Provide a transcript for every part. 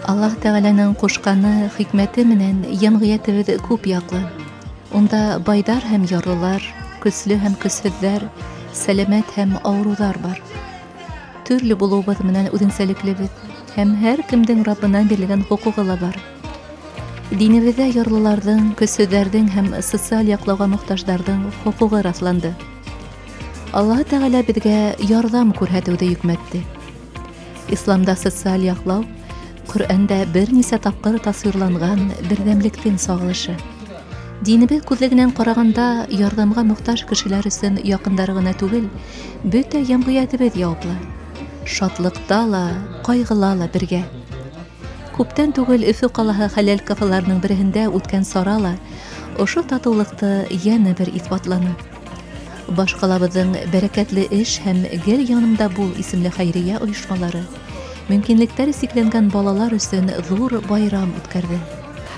Аллаһ Тәғәләнең ҡушҡаны, хикмәте менән йәмғиәтебеҙ күп яҡлы. Унда байҙар һәм ярлылар, көслө һәм көсһөҙҙәр, сәләмәт һәм ауырыуҙар бар. Төрлө булыуыбыҙ менән үҙенсәлеклебеҙ һәм һәр кемдең Раббынан бирелгән хоҡуғы ла бар. Динебеҙҙә ярлыларҙың, көсһөҙҙәрҙең һәм социаль яҡлауға мохтаждарҙың хоҡуғы раҫланды. Аллаһ Тәғәлә беҙгә ярҙам күрһәтеүҙе йөкмәтте. Исламда социаль яҡлау Ҡөрьәндә бер нисә тапҡыр тасвирланған берҙәмлектең сағылышы. Динебеҙ күҙлегенән ҡарағанда, ярҙамға мохтаж кешеләр өсөн яҡындары ғына түгел, бөтә йәмғиәтебеҙ яуаплы. Шатлыҡта ла, ҡайғыла ла бергә. Күптән түгел Өфө ҡалаһы хәләл кафеларының береһендә үткән сара ла ошо татыулыҡты йәнә бер иҫбатланы. Баш ҡалабыҙҙың «Бәрәкәтле эш» һәм «Гел янымда бул» исемле хәйриә ойошмалары мөмкинлектәре сикләнгән балалар өсөн ҙур байрам үткәрҙе.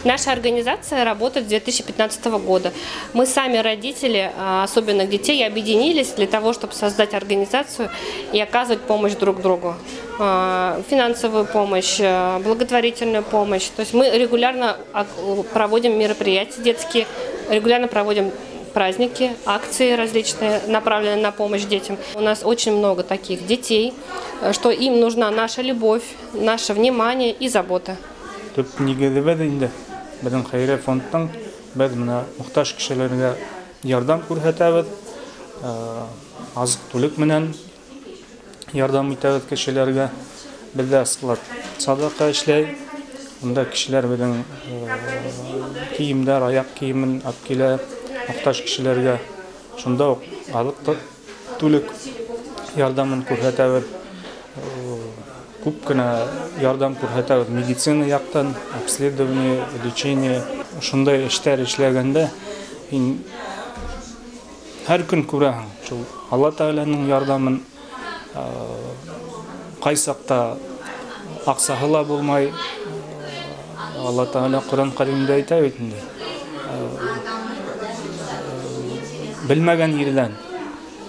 Наша организация работает с 2015 года. Мы сами, родители особенных детей, объединились для того, чтобы создать организацию и оказывать помощь друг другу. Финансовую помощь, благотворительную помощь. То есть мы регулярно проводим мероприятия детские, регулярно проводим праздники, акции различные, направленные на помощь детям. У нас очень много таких детей, что им нужна наша любовь, наше внимание и забота. Төп нигеҙебеҙ инде беҙҙең хәйриә фондтың: беҙ менә мохтаж кешеләргә ярҙам күрһәтәбеҙ, аҙыҡ-түлек менән ярҙам итәбеҙ кешеләргә. Беҙҙә склад садаҡа эшләй, унда кешеләр беҙҙең кейемдәр, аяҡ кейемен алып килә мохтаж кешеләргә. Шунда уҡ аҙыҡ-түлек ярҙамын күрһәтәбеҙ. Күп кенә ярҙам күрһәтәбеҙ медицина яҡтан, обследование, лечение. Шундай эштәр эшләгәндә һин һәр көн күрәһең шул Алла Тәғәләнең ярҙамын. Ҡай саҡта аҡсаһы ла булмай. Алла Тәғәлә Ҡөрьән Кәримдә әйтә бит инде: «Белмәгән ерҙән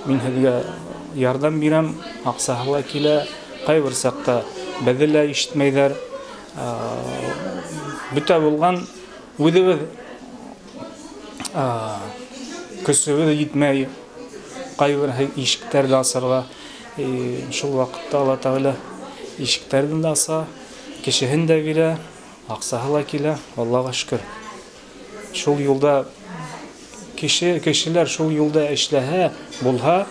мин һеҙгә ярҙам бирәм», аҡсаһы ла килә. Ҡайбер саҡта беҙҙе лә ишетмәйҙәр. Бөтә булған үҙебеҙ көсөбөҙ етмәй ҡайбер ишектәрҙе асырға. Шул ваҡытта Алла Тәғәлә ишектәрҙе лә аса, кешеһен дә бирә, аҡсаһы ла килә, Аллаға шөкөр. Шул юлда кешеләр шул юлда эшләһә, булһа,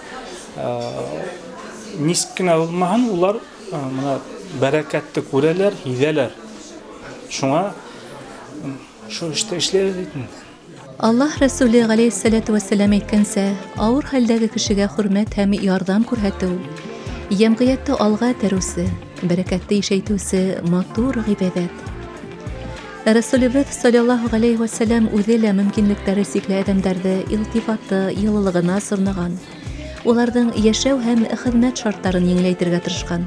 нисек кенә булмаһын, улар мына бәрәкәтте күрәләр, һиҙәләр. Шуңа шул эштә эшләйбеҙ бит инде. Аллаһ Рәсүле ғәләйһиссәләтү вәссәләм әйткәнсә, ауыр хәлдәге кешегә хөрмәт һәм ярҙам күрһәтеү йәмғиәтте алға этәреүсе, бәрәкәтте ишәйтеүсе матур ғибәҙәт. Рәсүлебеҙ саллаллаһу ғәләйһи вәссәләм үҙе лә мөмкинлектәре сикле әҙәмдәрҙе илтифаты, йылылығына сорнаған. Уларҙың йәшәү һәм хеҙмәт шарттарын еңеләйтергә тырышҡан.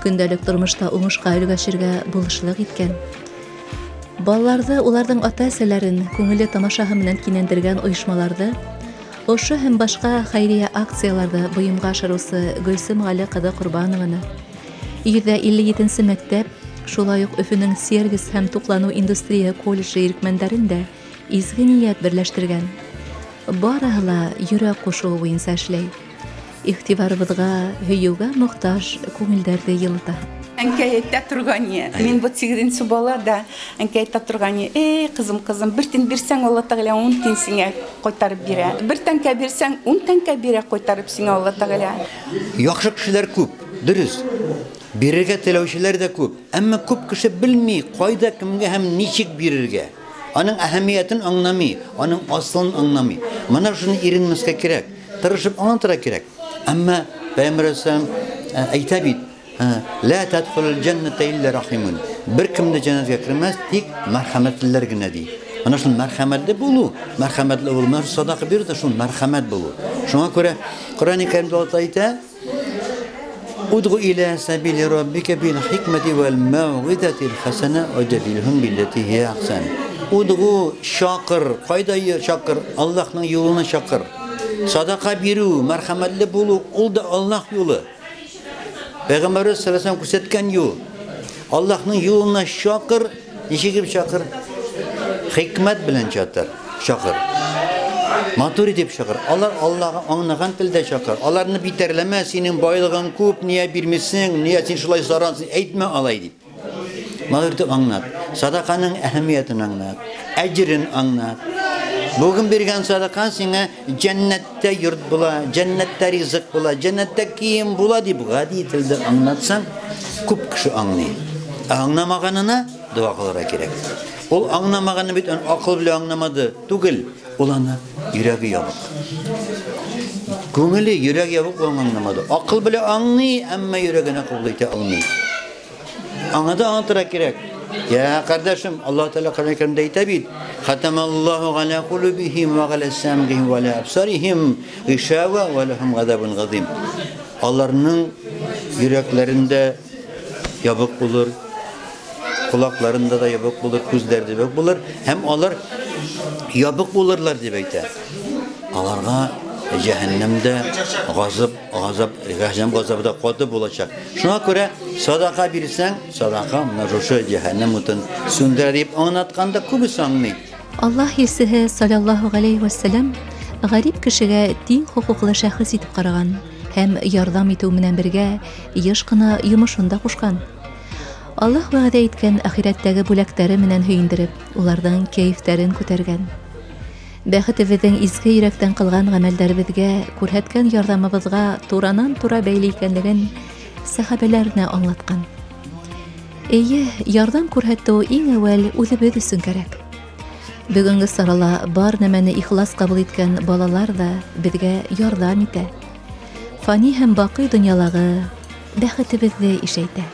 Көндәлек тормошта уңышҡа өлгәшергә булышлыҡ иткән. Балаларҙы, уларҙың ата-әсәләрен күңелле тамашаһы менән кинәндергән ойошмаларҙы, ошо һәм башҡа хәйриә акцияларҙы бойомға ашырыусы Гөлсөм Ғәле ҡыҙы Ҡорбанованы, 157-нсе мәктәп, шулай уҡ Өфөнөң сервис һәм туҡланыу индустрия колледжы ирекмәндәрен дә изге ниәт берләштергән. Барыһы ла йөрәк ҡушыуы буйынса эшләй. Иғтибарыбыҙға, һөйөүгә мохтаж күңелдәрҙе йылыта. Әнкәй әйтә торған, мин вот 8-нсе бала да, әнкәй әйтә торған: «Эй, ҡыҙым, ҡыҙым, бер тин бирсәң, Алла Тәғәлә 10 тин сиңә ҡайтарып бирә. Бер тәңкә бирсәң, 10 тәңкә бирә ҡайтарып сиңә Алла Тәғәлә». Яҡшы кешеләр күп, дөрөҫ. Бирергә теләүселәр ҙә күп. Әммә күп кеше белмәй, ҡайҙа, кемгә һәм нисек бирергә. Аның әһәмиәтен аңламай, аның асылын аңламай. Мына шуны иренмәҫкә кәрәк, тырышып аңлатырға кәрәк. Әммә Пәйғәмбәр әйтә бит: «Лә тәдхулул җәннәтә илля рахимун». Бер кем дә җәннәткә кермәҫ, тик мәрхәмәтлеләр генә, ти. Мына шул мәрхәмәтле булыу, мәрхәмәтле булыу, мына садаҡа биреү ҙә шул мәрхәмәт булыу. Шуңа күрә Ҡөрьән Кәримдә Алла әйтә: «Удғу иля сабили раббика бил хикмәти вәл мәүғизәтил хәсәнә вәҗадилһум билләти һия әхсән». Удғу, чакыр, ҡайҙа чакыр? Аллаһның юлына чакыр. Садаҡа биреү, мәрхәмәтле булыу, ул да Аллаһ юлы. Пәйғәмбәребеҙ саллаллаһу алейһи күрһәткән юл. Аллаһның юлына чакыр, ничек итеп чакыр? Хикмәт белән чакыр, чакыр. Матур итеп чакыр. Алар Аллаһка аңлаган телдә чакыр. Аларны битәрләмә, синең байлыгың күп, ния бирмисең, ния син шулай сарансың, әйтмә алай дип. Матур итеп аңлат. Садаканың әһәмиятен аңлат, әҗерен аңлат. Бүген биргән садака сиңа җәннәттә йорт була, җәннәттә ризык була, җәннәттә кием була дип гади телдә аңлатсаң, күп кеше аңлый. Ә аңламаганына дога кылырга кирәк. Ул аңламаганны бит акыл белән аңламады түгел, ул аны йөрәге ябык. Күңеле, йөрәге ябык, ул аңламады. Акыл белән аңлый, әмма йөрәгенә кабул итә алмый. Аңа да аңлатырга кирәк. Я кардәшем, Аллаһ Тәгалә Коръән Кәримдә әйтә бит: "Хатамаллаһу галя кулубихим ва галя самгихим ва галя абсарихим гишава ва лахум газабун газим." Аларның йөрәкләрендә ябык булыр, колакларында да ябык булыр, күзләре дә ябык булыр һәм алар ябык булырлар дип әйтә. Аларга җәһәннәмдә газап, газап, җәһәннәм газабы да каты булачак. Шуңа күрә садака бирсәң, садака менә шушы җәһәннәм утын сүндерә дип аңлатканда күбесе аңлый. Аллаһ илчесе саллаллаһу галәйһи вә сәлләм гарип кешегә тиң хокуклы шәхес итеп караган һәм ярдәм итү белән бергә еш кына йомышын да кушкан. Аллаһ вәгъдә иткән ахирәттәге бүләкләре менән һөендереп, уларның кәефтәрен күтәргән. Бәхетебезнең изге йөрәктән кылган гамәлләребезгә, күрһәткән ярдәмебезгә туранан-тура бәйле икәнлеген сәхабәләренә аңлаткан. Эйе, ярдәм күрһәтү иң әүвәл үзебез өчен кәрәк. Бүгенге сарала бар нәмәне ихлас кабул иткән балалар да безгә ярдәм итә. Фани һәм бакый дөньялагы бәхетебезне ишәйтә.